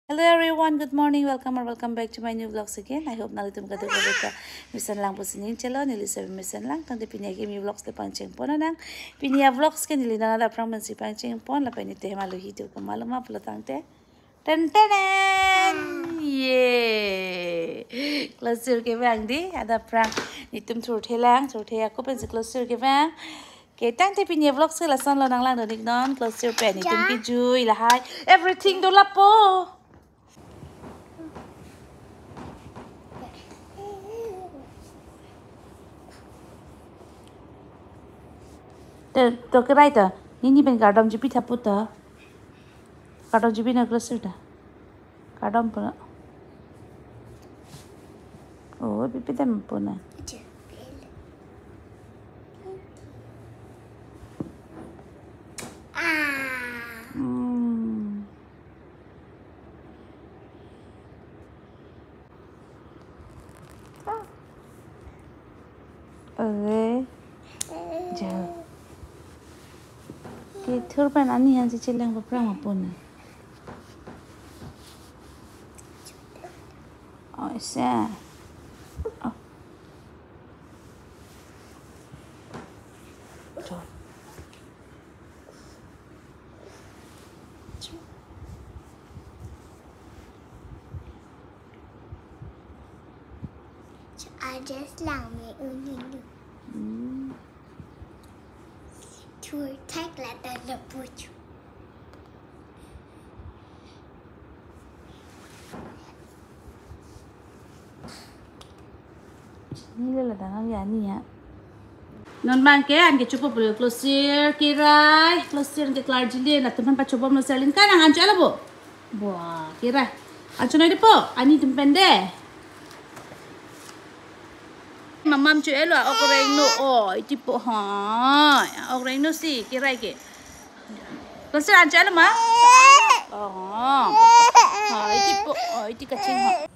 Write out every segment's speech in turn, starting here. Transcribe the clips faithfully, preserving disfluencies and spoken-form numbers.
Hello everyone, good morning, welcome or welcome back to my new vlogs again. I hope nanglitum kadokave ta mesen lang pusi ning chelo, neli save mesen lang, tangte pini akimi vlogs te pangcheng pon nang. Pini avlogs ke neli nang adaphrang pensi pangcheng pon, lapen neli te hem alohi tu komat lo ma pulo tangte. Ten ten ten! Ye! Klosir kevang dei, adaphrang. Netum thurthe lang, thurthe ako pensi klosir kevang. Ke tangte pini avlogs ke lason lo nang langdun iknon, klosir pen netum kejui lahai. Everything do lapo. To, to kerai to. Nini pen kardom jipi thapu to. Kardom jipi na klosir ta. Kardom puna. Oh, pipi tem puna. Ah. Hmm. Okay. Ja. Kethur pen ani ansi chelang paphrang apun na. Oh, isa. Oh. Jo. Ajes lang me uninu. Hmm. Thurthek la ta lapu chu. Neli la dang ya ni ya. Non bang ke an ke chopo pulo klosir, kerai, klosir ke klarjili, latum aphan pachobom lo serlin kanang an chalo bo. Bua, kerai. An chonoi dei po, ani tum pen dei. Mamam cho-elo, ok rengno, oh, iti po, ha, ok rengno si, kerai ke. Klosir an cho-elo ma? Oh, ha, iti po, oh, iti kaching ha.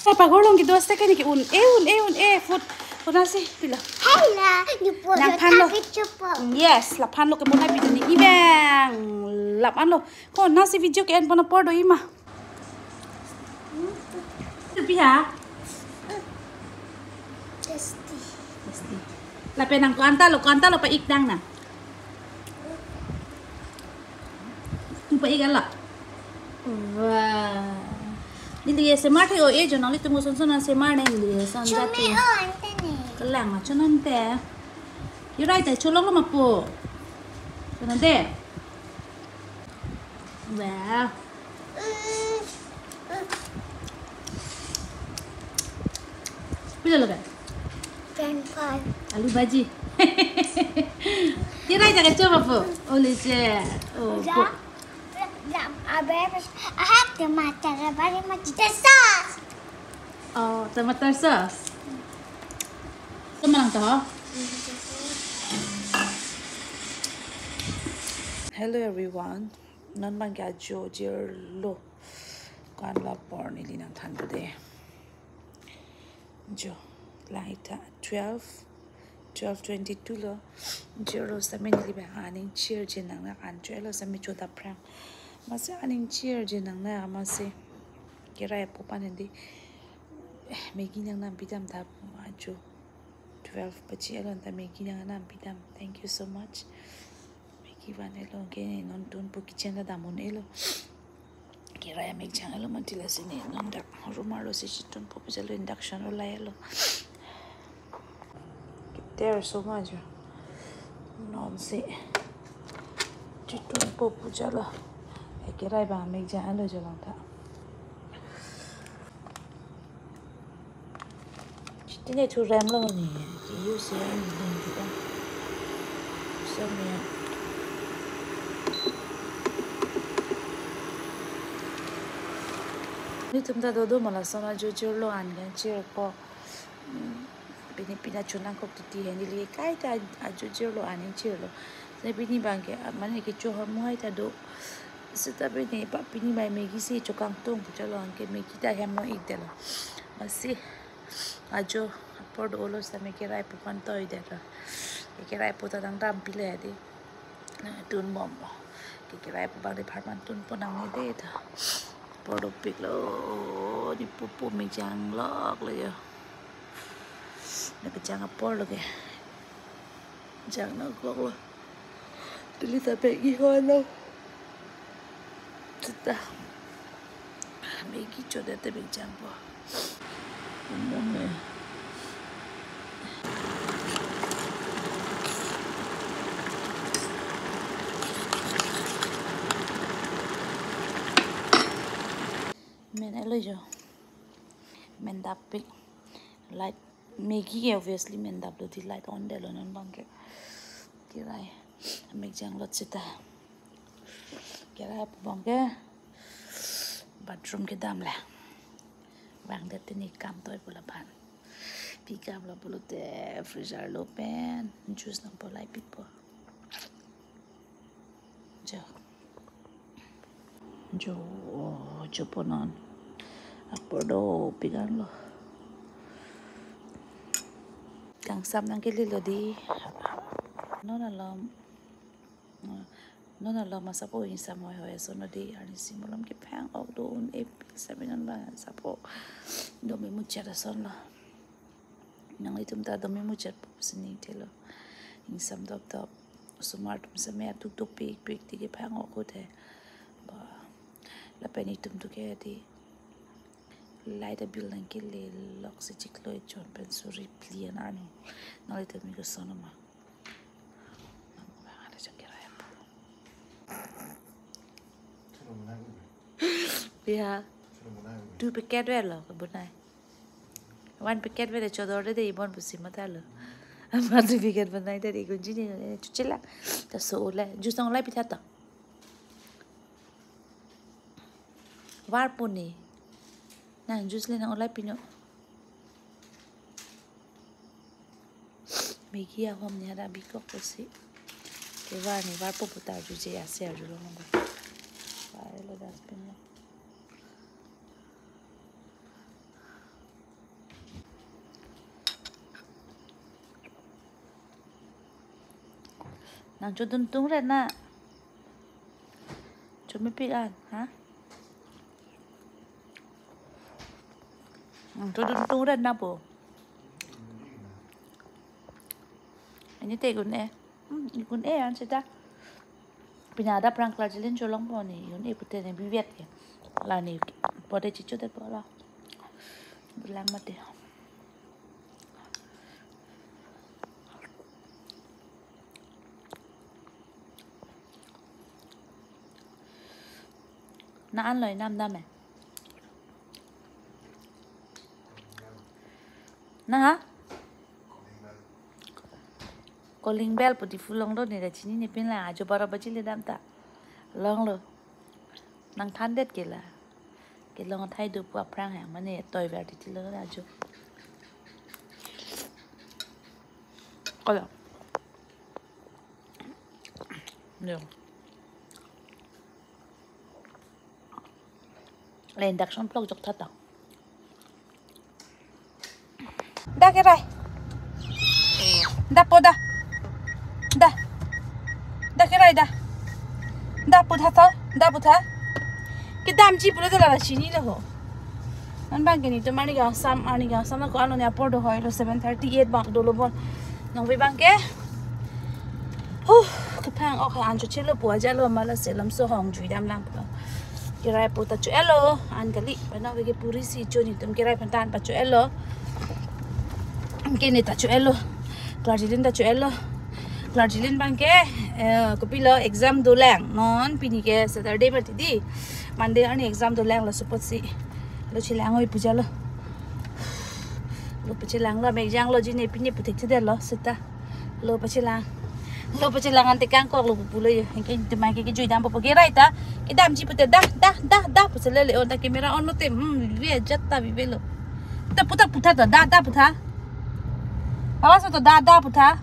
Eh, pagor along kedo asai ke neke un-e, un-e, un-e, food. Konatsi, pilo. Hei la, ni po Nang phan lo. Tapi cupo. Yes, laphan lo ke mona video ni ibang. Lap an lo. Konatsi video ke-en pon apor do ima. Piha? Tasty. Tasty. Lapen nang ko-an ta lo, ko-an ta lo pa-ik dang na. Tu pa-ik ala. Wah. Neli semar the o-e jo nanglitum koson son semar nang neli son Chome jati. O ante ni. Kelang ma chonon te. You're right, I cholok lo ma po. Chonon te. Wow. Pilo lo kan? Pen pen. Alu bhaji. Tira jaga coba po. Oleh je. Oh, ja. Po. Ja, abe, I have tomato, very much the sauce. Oh, tomato sauce. Kemang to? Hello everyone. Non bang ke ajo jirlo. Ko-an lo apor neli nang than do dei. Jo, lang ita twelve, twelve twenty-two lo. Jirlo sitame neli bang aning chirje nang na an cho-elo sitame chodaphrang. Amatsi aning chirje nang na amatsi kerai apo pan dei. Maggi nang nang pidam ta ajo. Twelve baji-elo ta Maggi nang nang pidam. Thank you so much. Maggi van-elo ke non tun po kitchen ta dam un-elo. Kerai amek jang alo mati lasi ne non dak room arlo si chitun po pu jalo, induction lo lai lo. Keter so ma jo. Non si chitun po pu jalo. Kerai abang amek jang alo jo langtha. Chitine thu rem lo ni. Ke use ya ni ding kita. Sami ya. Nelitum ta dodo ma lason ajo jirlo an kan chirpo. Hmm, pini pina chonangkok titi he, neli kaita ajo jirlo an chirlo. Seta pini abang ke, ah, mane kecho ahormu hai ta do. Seta pini pa pini bai Maggi si chokangtung pu jalo, anke Maggi ta hem lo ik detlo. Masi ajo apor dolo seta me kerai pu kan toi detlo. Kerai pu ta dang dam pile di. Na tun bom lo. Kerai pu abang de pharman tun po nangne de ta. Apor dopik lo, di pupu me jang lok lo jo. Na kejang apor lo ke. Jang na lok lo. Dili ta Maggi ho lo. Seta Maggi chodet te beng jang po. Umum ya. Men alo jo. Men dap pik. Light Maggi ke obviously men dap lo di, light on detlo non abang ke. Kerai amek jang lot seta. Kerai pu abang ke bathroom kedam le. Vang det tini kam toi pu laban. Pi kam lo pulote freezer lo pen juice nangpo, lai pipo. Jo. Jo, jo po non. Apor dopik an lo. Kangsam nangkele lo di. Non alom. Non alom asapo ingsam hoi hoi ason lo di. Arnisi malom kephang ok do un-e pik sami non abang asapo. Domi muchot ason lo. Nanglitum ta domi muchot pu si ning thelo. Ingsam dop dop. Osomar atum sami atuk dopik pik ti kephang ok ahut he. Ba. Lapen itum tu ke di. Light a bill nangkele lok si chiklo echon pen suri phli an arni. Nanglitum mi koson ma. Nang bang ada chakira ya pu. Ya. Two packet velo kebonai. One packet velo chodor de ibon pusi mata lo. Ama two packet bonai de ikunji ni chuchela. Ta so ole. Juice nang lai pitha ta. Var puni. Nang juice le nang olai pino. Maggi ahom ni hada bikok pusi. Kevar ni var po puta juice ya se arjulo nang. Var lo dustbin lo. Nang chodun tung re na. Chomepik an, ha? Nang chodun tung re na po. Ini te gun e. Hmm, gun e an seta. Pina ada prang klarjilin cholong po ni, gun e pute ni bivet ke. La ni pode chicho te po la. Bilang mate. Na an loi nam dam e. Na ha? Calling bell pu di phulong do ni da chini ni pin la ajo baro baji le dam ta. Long lo. Nang than det ke la. Kelong athai do pu aphrang he, mane toi ver titi lo ajo. Kolo. Yo. Le induction plok jok thata. Da kerai. Da po da. Da. Da kerai da. Da po tha tha. Da po tha. Kedamji pulo de la chini le ho. An bang ke nelitum arni kangsam, arni kangsam na ko ano ni apor do hoi lo seven thirty eight bang dolo bon. Nang bi bang ke. Huh, kephang ok an cho chelo pu ajalo mala selam so hong jui dam lang. Kerai pu ta cho-etlo, an kali, pano ke puri si cho netum kerai aphan ta an pacho-etlo. Ke ne ta cho-etlo. Klarjilin ta cho-etlo. Klarjilin abang ke, eh, kopilo exam dolang. Non pini ke Saturday mati di. Monday arni exam dolang lo support si. Lo chelang oi puja lo. Lo pachelanglo, mek janglo ji ne pine puthek thedetlo seta. Lo pachelang. Lo pachelang ante kangkok lo pulo yo. Ke tema ke kejui dampo, kerai ta. Kedamji pute dah, dah, dah, dah, pusi lele on ta camera on lo te. Hmm, vive ajat ta vive lo. Ta puta puta ta dah, dah puta. Awas to dah, dah puta.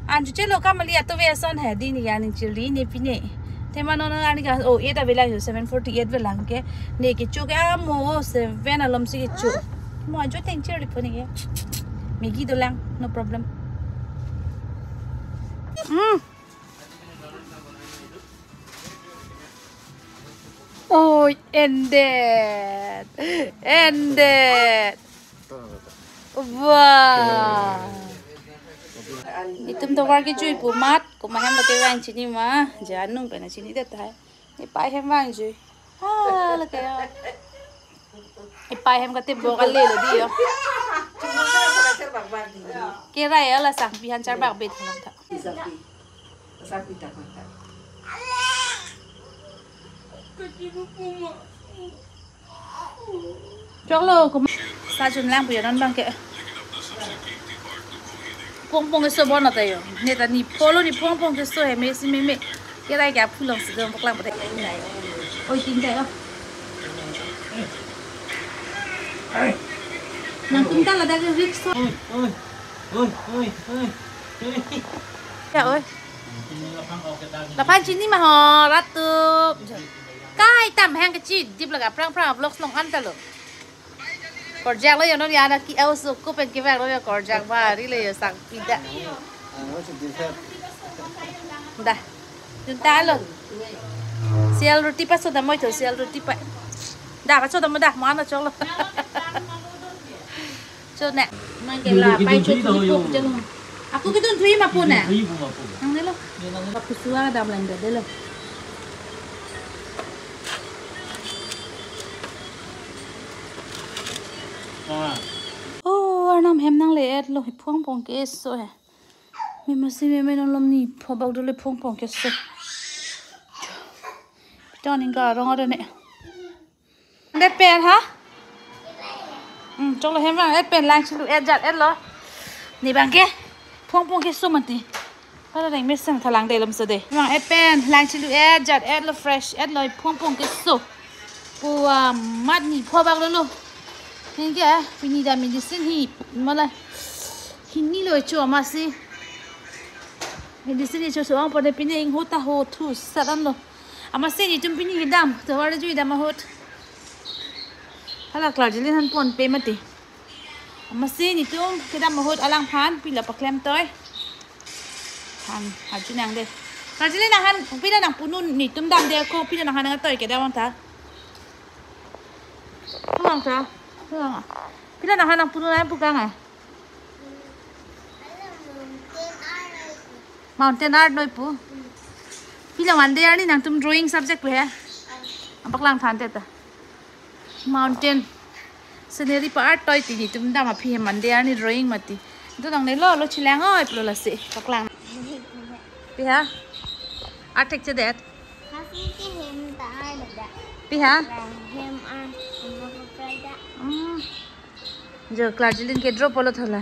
Anju chelo kamali ato ve ason hai di ne ya ning chili ne pine. Tema non ani ka, oh, eight avelang yo, seven forty-eight avelang ke. Ne kecho ke amo seven alom si kecho. Mo ajo teng chili po ne ke. Maggi dolang, no problem. Hmm. Oi, ended. Ended. Wah. Itum tovar kejui pu amat, komat hem lo kevang chini ma, ja anung pen chinidet tahai. Nepei hem vangjui. Ah, lo ke ya. Nepei hem kate bok ale lo di yo. Kerai ala sangpi aphan charbak bet lang ta. Choklo, kom-, sa chun lang pu yo non abang ke. Pongpong keso bon ata yo. Ne ta ne polo ne pongpong keso he, mesi meme. Kerai ke aphu long si dong paklang pada. Oi, tin ta yo. Nangtum ta ladak risk. Oi, oi, oi, oi, oi. Ya, oi. Laphan chini ma ho, Ratu. Kai tam hang kechidip laga prang prang vlogs long an ta lo. Korjak lo yo non ya na ki au su ku pen kevang lo yo, korjak bari lo yo sangpi ta. Dah. Junta lo. Sial roti paso dam oi to, sial roti pa. Dah, paso dam dah, mana choklo. Cho ne. Mang ke la, pai cho thui po jalo. Ako kedun thui ma po ne. Thui po ma po. Ang ne lo. Aku suara dam lang de lo. Ah. Oh, Arnam hem nangle-etlo, pongpong keso he. Mema si meme non lom ne pho bak dole pongpong keso. Ton ingka rong ada ne. Ande pen ha? Hmm, choklo hem vang-et pen lang chelu-et jat-etlo. Ne abang ke pongpong keso mati. Pada deng mesen thalang de lom so de. Vang-et pen lang chelu-et jat-etlo, fresh-etlo, pongpong keso. Pu amat ne pho bak lolo. Hingke pini ta medicine hi mala. Hini lo cho amatsi. Medicine hi cho so ang pone pine ingho ta ho thu sat an lo. Amatsi netum pini kedam, tovar le jui dam ahut. Hala klarjilin aphan ponpe mati. Amatsi netum kedam ahut alangphan pilo paklem toi. Han, haju nang de. Klarjilin nangphan, pilo nangpunu netum dam de ko, pilo nangphan nangtoi kedam ta. Pulang ta. Pulang. Pilo nangphan nangpunu nangpu kang eh. Mountain art noi pu. Pilo Monday arni nangtum drawing subject pu he. Paklang than te ta. Mountain scenery pa art toi ti netum dam aphi he Monday arni drawing mati. Itu nangne lo, lo chelang oi pulo lasi. Paklang. Pi ha? Art thekchedet. Kasi ke hem ta art da. Pi ha? Hem art. Hem art da. Hmm. Jo klarjilin ke draw pulo thola.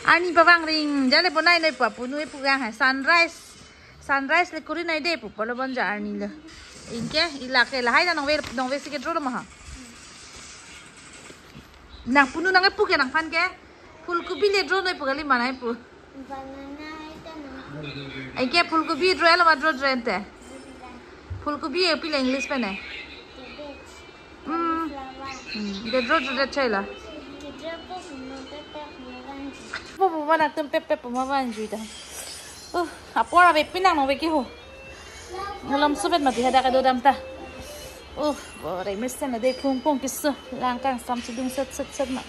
Arni pavang ring, jale bonai noi pu apunu epu kang hai, sunrise, sunrise le kuri noi de pu pulo bon ja arni lo. Ingke, ila ke lahai ta nongve, nongve si ke draw lo ma ha. Nangpunu nang epu ke nangphan ke, phulkobi le draw noi pu kali ma nai pu. Banana hai ta na. Ingke phulkobi draw-etlo ma draw-et-lo ante. Phulkobi e pilo English pen eh. Cabbage. Hmm. Flower. Hmm. De draw-et-lo chai la. Ke draw po mo pe pe mo vanji. Po po mana tum pe pe mo vanji ta. Uh, apor ave pinang nongve ke ho. Mulam subet mati hadak kedo dam ta. Uh, bore mesen de pongpong keso. Lang kang sam chedung set set set ma.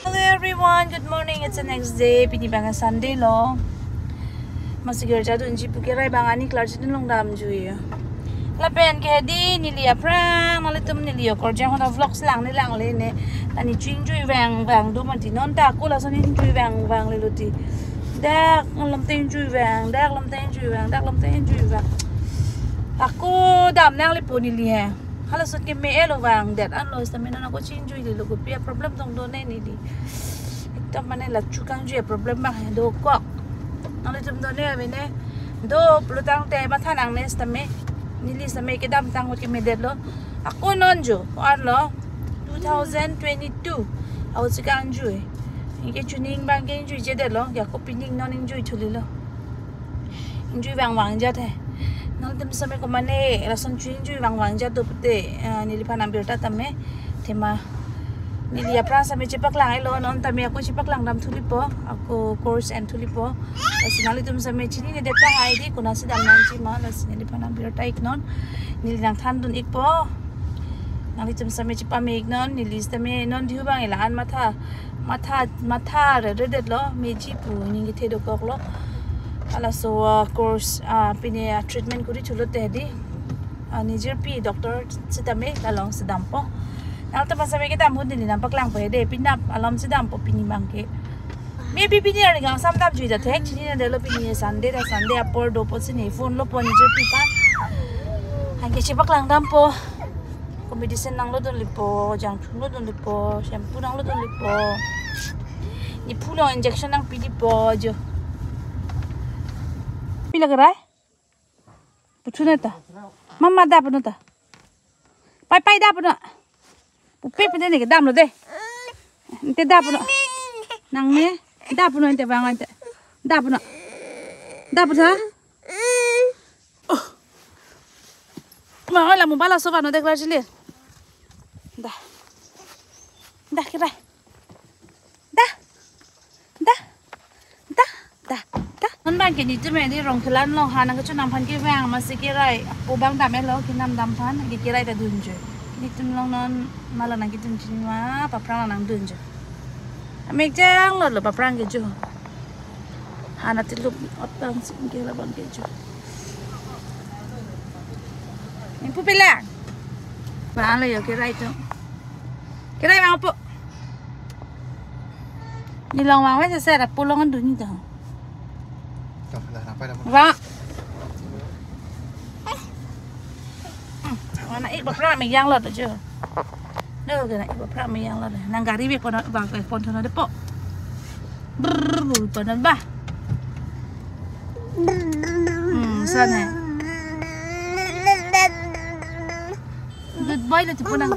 Hello everyone, good morning. It's the next day. Pini abang Sunday lo. Masi girja dunji pu kerai bang ani klar chini long damjui. Lapen ke di neli aphrang nanglitum neli okorjang hona vlogs lang ni lang le ne. Ani chingjui vang vang do mati non ta ako lason ingjui vang vang le loti. Dak lam te ingjui vang, dak lam te ingjui vang, dak lam te ingjui vang. Ako dam nang le po neli he. Hala sot ke me elo vang det anlo stamina na ko chingjui le lo kopi a problem tong do ne neli. Ekdom mane la chukang jui a problem bang he dokok. Nanglitum do ne ave ne. Do pulo tangte matha nang ne stamina. Neli stamina kedam tang ke me det lo. Ako non jo, ko-an lo. Two thousand twenty-two. Ako chikang jui. Inke chuning bang ke ingjui je det lo. Ya ko pining non ingjui thuli lo. Ingjui vang vang jat he. Nanglitum stamina ko mane lason chu ingjui vang vang jat do pute, eh, neliphan nang birta tame. Thema neli aphrang stamina chepaklang elo non tame ako chepaklang dam thuli po. Ako course en thuli po. Lasi nanglitum stamina chini ne det ta hai di kuna si dam nangji ma lasi neliphan nang birta ik non. Neli nang than dun ik po. Nanglitum stamina chepa me ik non. Neli stamina non dihu bang ila an matha. Matha, matha re re det lo, meji pu ning kethe dokok lo. Halaso, ah, course, ah, pine, ah, treatment kuri thulo te di. Ah, nijir pi doctor sitame lalong si dampo. Nang ta masa me kedam hon neli nang paklang po de, pinap alam si dampo pini bang ke. Maybe pini ari gang sam damjui da thek, chini na det lo pini Sunday da Sunday apor do po sini phone lo po nijir pi pa. Anke si paklang dampo. Ko medicine nang lo dun lipo, jangthun lo dun lipo, shampoo nang lo dun lipo. Ni phu lo injection nang pi lipo jo. Pi lagi rai? Puthuna ta. Mama da puno ta. Pai pai da puno. Pupe puno ne kedam lo de. Inte da puno. Nang ne da puno inte bang inte. Da puno. Da puno. Oh. Ma la mobile aso vano deklar chile. Da. Da kirai. Da. Da. Da. Da. Da. Non bang ke nitum edi rong kelan lo ha nang kecho nang phan ke bang masi kirai. Apo bang dam elo kinam dam phan ke kirai ta dunjo. Nitum long non mala nang kedun chini ma paprang nang dunjo. Amek jang lo lo paprang ke jo. Hana tilup otang sing ke labang ke jo. Ingpu pelang. Bang lo yo kirai to. Kirai bang apo. Ni long bang wes ser apo long dun ni to. Bang. Mana ik bapra me yang lo jo. No gana ik bapra me yang lo. Nang gari be pon ba ke pon thono de po. Brr, pon ba. Hmm, sana. Good boy lo tipo nang.